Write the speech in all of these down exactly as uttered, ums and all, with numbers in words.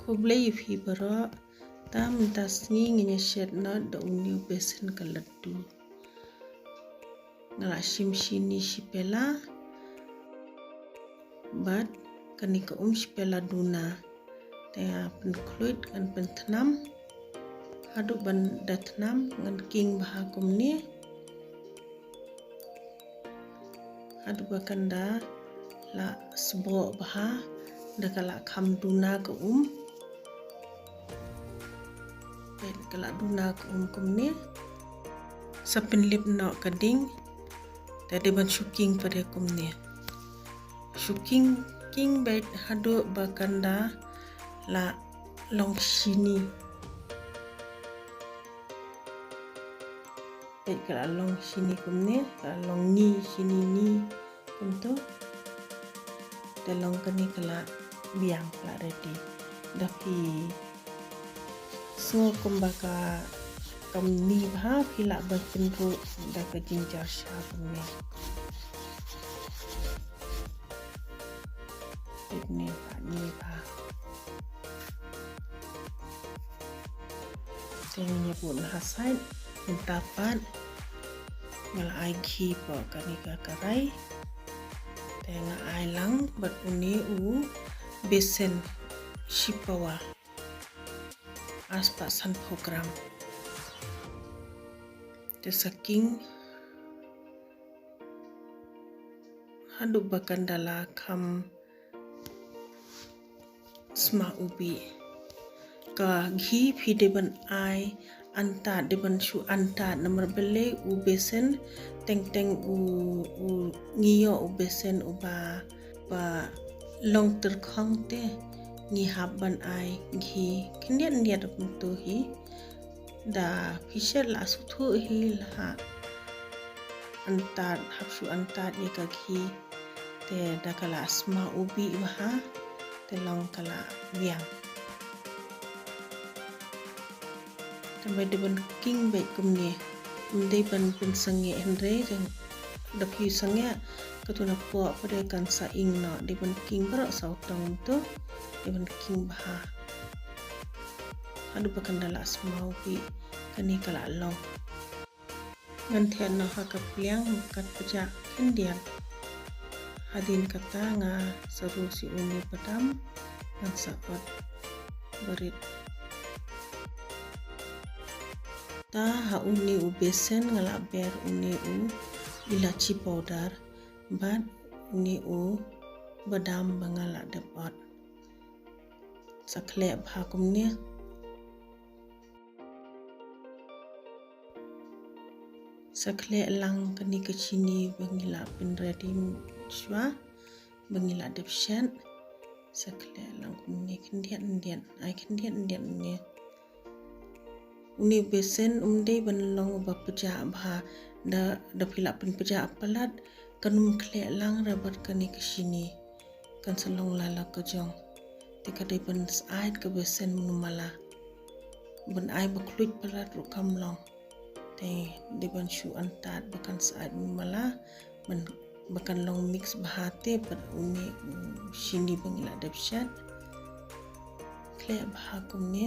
Khublei ïa phi baroh, ta mynta sngi ngin ïa shet noh da une u besan ka laddu. Nga la shim shini shi pela, bad kane ka um shi pela duna. Te nga pynkhluit ngan pynthnam, haduh ban da thnam ngan king bha kumne. Haduh ba kan da la sboh bha, da ka la kham duna ka um. Peit ka la duna ka um kumne. Sa pynlip noh ka ding. Te dei ban shu king pat de kumne. Shu king, king beit haduh ba kan da la long shini. Peit ka la long shini kumne, ka la long ni, shini ni kumto. Te long kane ka la biang, ka la ready. Da phi sngew kumba ka kam ni bha, phi lah ban pynruh da ka jingjia sha kumne. Peit ne ka ni bha. Te ngin ïa bud na ha side, mynta pat nga la ai ghee hapoh kane ka karai. Te nga ai lang bad une u besan shi pawa, arspah sanphew gram. Te sa king haduh ba kan da la kham sma ubih. Ka ghee phi dei ban ai antad, dei ban shu antad, namar balei u besan teng teng u, u ngi ïoh u besan uba, ba long tyrkhong te ngi hap ban ai ghee khyndiat khyndiat kumto hi. Da phi shet la sngewthuh hi la antad, hap shu antad ïa ka ghee. Te da ka la sma ubih bha, te long ka la biang. Te ba dei ban king beit kumne. Ym dei ban pynsangeh hynrei da phi sangeh, katto napoh pat de kan sa ing noh, dei ban king baroh saw tang to, dei ban king bha. Haduh ba kan da la sma ubih, kane ka la long. Ngan thied noh ha ka pliang, kat pjah khyndiat. Hadien kata nga sa rung shuh une u badam, ngan sa ot barit. Ta ha une u besan nga la ber une u ilachi powder, bad une u badam ba nga la dep ot. Sa khleh bha kumne. Sa khleh lang kane ka shini ba ngi la pyn ready shuwa, ba ngi la dep shet. Sa khleh lang kumne khyndiat khyndiat, ai khyndiat khyndiat kumne. Une u besan um dei ban long uba pjah bha, da, da phi la pynpjah palat, kan ym khleh lang re bad kane ka shini. Kan sa long la la ka jong. Te ka dei ban sait ka besan mynno mala. Ban ai ba khluit palat ruh kam long. Te dei ban shu antad ba kan sait mynno mala. Ban, ba kan long mix bha te bad une u shini ba ngi la dep shet. Khleh bha kumne.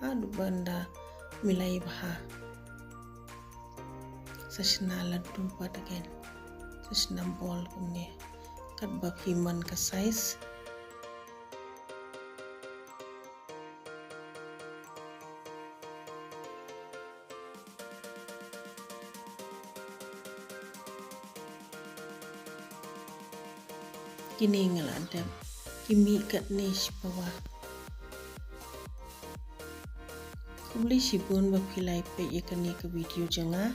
Haduh ban da milai bha. Sa shna laddu pat again. Sa shna ball kumne. Katba phi mon ka size. Kine nga la dep. Ki mih katne shi pawa. Khublei shibun ba phi la ïa peit ïa kane ka video jong nga.